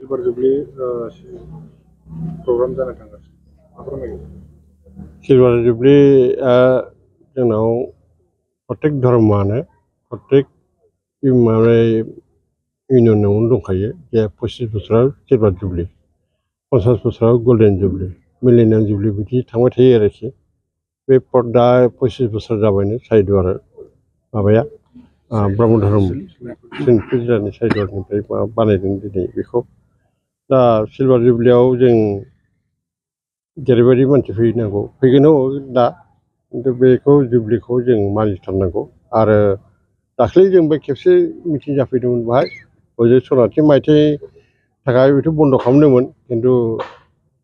Silver jubilee programme जानो थांगासिनो मा फोरमायगोन? सिलभार जुबलिया जोंनाव प्रत्येक धर्मआनो प्रत्येक इउनियनावनो दंखायो जे 25 बोसोराव सिलभार जुबलि 50 बोसोराव गल्डेन जुबलि मिलेनियाम जुबलि बिदि थांबाय थायो आरोखि बे दा 25 बोसोर जाबायनो साहिदुवार माबाया ब्रह्म धर्म सनितपुर जिल्लानि साहिदुवारनिफ्राय बानायदों दिनै बेखौ दा सिलभार जुबलियाव जों जेरैबायदि मानसि फैनांगौ फैगोन दा खिन्थु बेखौ जुबलिखौ जों मानिथारनांगौ आरो दाख्लै जोंबो खेबसे मिटिं जाफैदोंमोन बाहाय हजों सनाथि मायथाइनि थाखाय बेथ' बन्द' खालामदोंमोन खिन्थु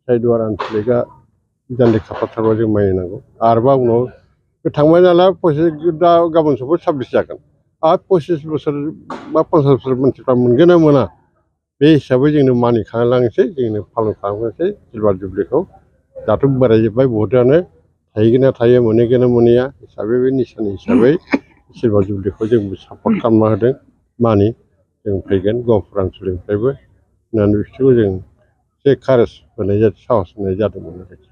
साहिदुवार आन्सलिकआ जान्जि खाफ्राथारबा जों मानिनांगौ आरोबा उनाव थांबाय नालाय दा गाबोन समफोर 26 जागोन आरो 25 बोसोर बा 50 बोसोर मानसिफ्रा मोनगोन ना मोना बे हिसाबै जोंनो मानिखालांसै जोंनो पालन खालामनोसै सिलभार जुबलिखौ दाथ' बोरायजोब्बाय बहुतआनो थाहैगोन ना थायो मोनहैगोन ना मोनहैया हिसाबै बे निसानि हिसाबै सिलभार जुबलिखौ जों सापर्ट खालामना होदों मानि जों फैगोन गहपुर आन्सलिकनिफ्रायबो होननानै बिसोरखौ जों एसे कारेज होनाय जादों साहस होनाय जादोंमोन आरोखि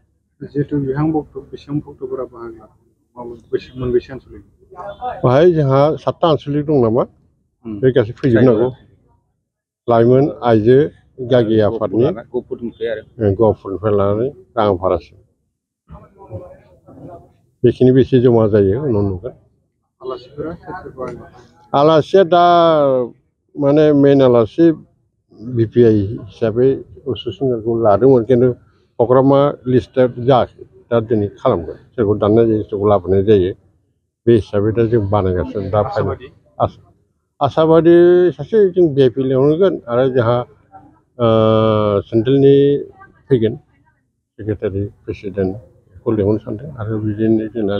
जिहेतु बेसेबां भक्तफोरा बाहागो लादों मोनबेसे आन्सलिक बाहाय जोंहा 7टा आन्सलिक दं नामा बे गासै फैजोबनांगौ लाइमोन आइजो गागि आफादनि गहपुरनिफ्राय लानानै राङापारासिम बेखिनि बेसे जमा जायो उनाव नुगोन आलासिया दा माने मेन आलासि बिपिआइ हिसाबै उसु सिंगारखौ लादोंमोन खिन्थु प्रग्रामा लिस्टआ जायाखै दा दिनै खालामगोन सोरखौ दाननाय जायो सोरखौ लाबोनाय जायो बे हिसाबै दा जों बानायगासिनो दा आसाबादि सासे जों भिआइपि लिंहरगोन आरो जोंहा सेन्ट्रेलनि फैगोन सेक्रेटारि प्रेसिडेन्ट बेखौ लिंहरनो सानदों आरो बिदिनो जोंना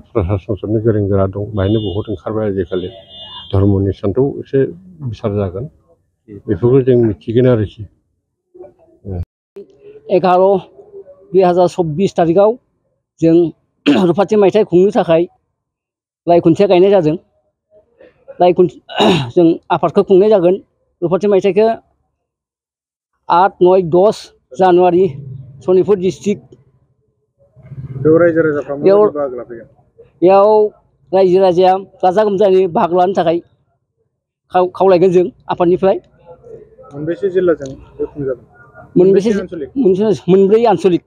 प्रसाद संसदनि गोरों गोरा दं बाहायनो बहुद ओंखारबाय आजिखालि धर्मनि सान्थौ एसे बिसार जागोन बेफोरखौ जों मिथिगोन आरोखि 11/2024 तारिखआव जों रुफाथि मायथाइ खुंनो थाखाय लाइ खुन्थिया गायनाय जादों जों आफादखौ खुंनाय जागोन रुफाथि मायथाइखौ 8, 9, 10 जानुवारि सनितपुर डिस्ट्रिक्ट बेयाव रायजो राजाया गाजा गोमजायै बाहागो लानो थाखाय खावलायगोन जों आफादनिफ्राय मोनबेसे जिल्लाजों बे खुंजागोन मोनब्रै आन्सलिक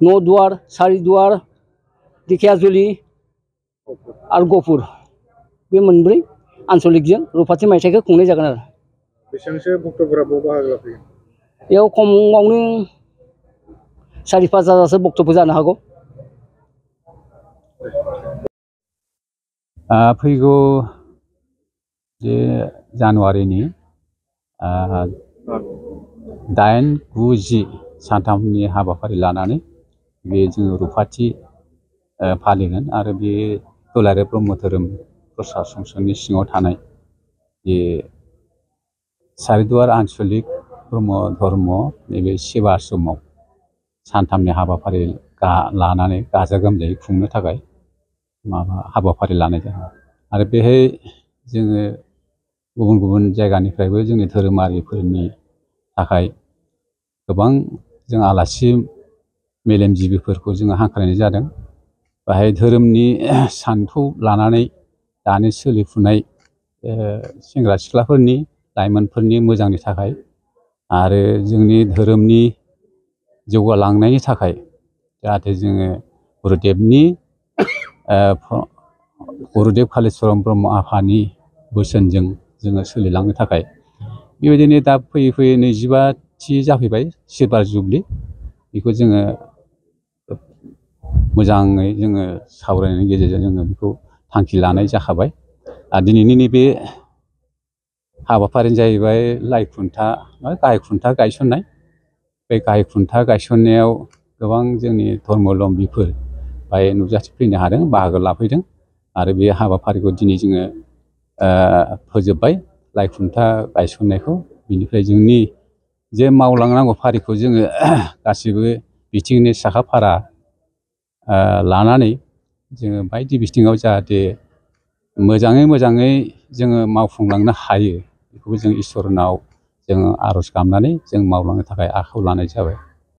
न'दुवार सारिदुवार दिखियाजुलि आरो गहपुर बे मोनब्रै आन्सलिकजों रुफाथि मायथाइखौ खुंनाय जागोन आरो बेसेबांसो भक्तफोरा बाहागो लाफैगोन बेयाव खमावनो 4-5 हाजारसो भक्तफोर जानो हागौ फैगौ जे जानुवारिनि 8, 9, 10 सानथामनि हाबाफारि लानानै बे जोङो रुफाथि फालिगोन आरो बे दुलाराय ब्रह्म धोरोम प्रसाद संसदनि सिङाव थानाय जे सारिदुवार आन्सलिक ब्रह्म धर्म नैबे सेबा आश्रमाव सानथामनि हाबाफारि लानानै गाजा गोमजायै खुंनो थाखाय हाबाफारि लानाय जादों आरो बेहाय जोङो गुबुन गुबुन जायगानिफ्रायबो जोंनि धोरोमारिफोरनि थाखाय गोबां जों आलासि मेलेमजिबिफोरखौ जोङो हांख्रायनाय जादों बाहाय धोरोमनि सान्थौ लानानै दानि सोलिफुनाय सेंग्रा सिख्लाफोरनि लाइमोनफोरनि मोजांनि थाखाय आरो जोंनि धोरोमनि जौगालांनायनि थाखाय जाहाथे जोङो गुरुदेब कालिचरन ब्रह्म आफानि बोसोनजों जोङो सोलिलांनो थाखाय बेबायदिनो दा फैयै फैयै 25थि जाफैबाय सिलभार जुबलि बेखौ जोङो मोजाङै जोङो सावरायनायनि गेजेरजों जोङो बेखौ थांखि लानाय जाखाबाय आरो दिनैनि नैबे हाबाफारिया जाहैबाय लाइ खुन्था गाहाय खुन्था गायसननाय बे गाहाय खुन्था गायसननायाव गोबां जोंनि धर्मलम्बीफोर बाहाय नुजाथिफैनो हादों बाहागो लाफैदों आरो बे हाबाफारिखौ दिनै जोङो फोजोबबाय लाइ खुन्था गायसननायखौ बिनिफ्राय जोंनि जे मावलांनांगौ फारिखौ जोङो गासिबो बिथिंनि साखाफारा लानानै जोङो बायदि बिथिङाव जाहाथे मोजाङै जोङो मावफुंलांनो हायो बेखौबो जों इसोरनाव जोङो आर'ज गाबनानै जों मावलांनो थाखाय आखायाव लानाय जाबाय।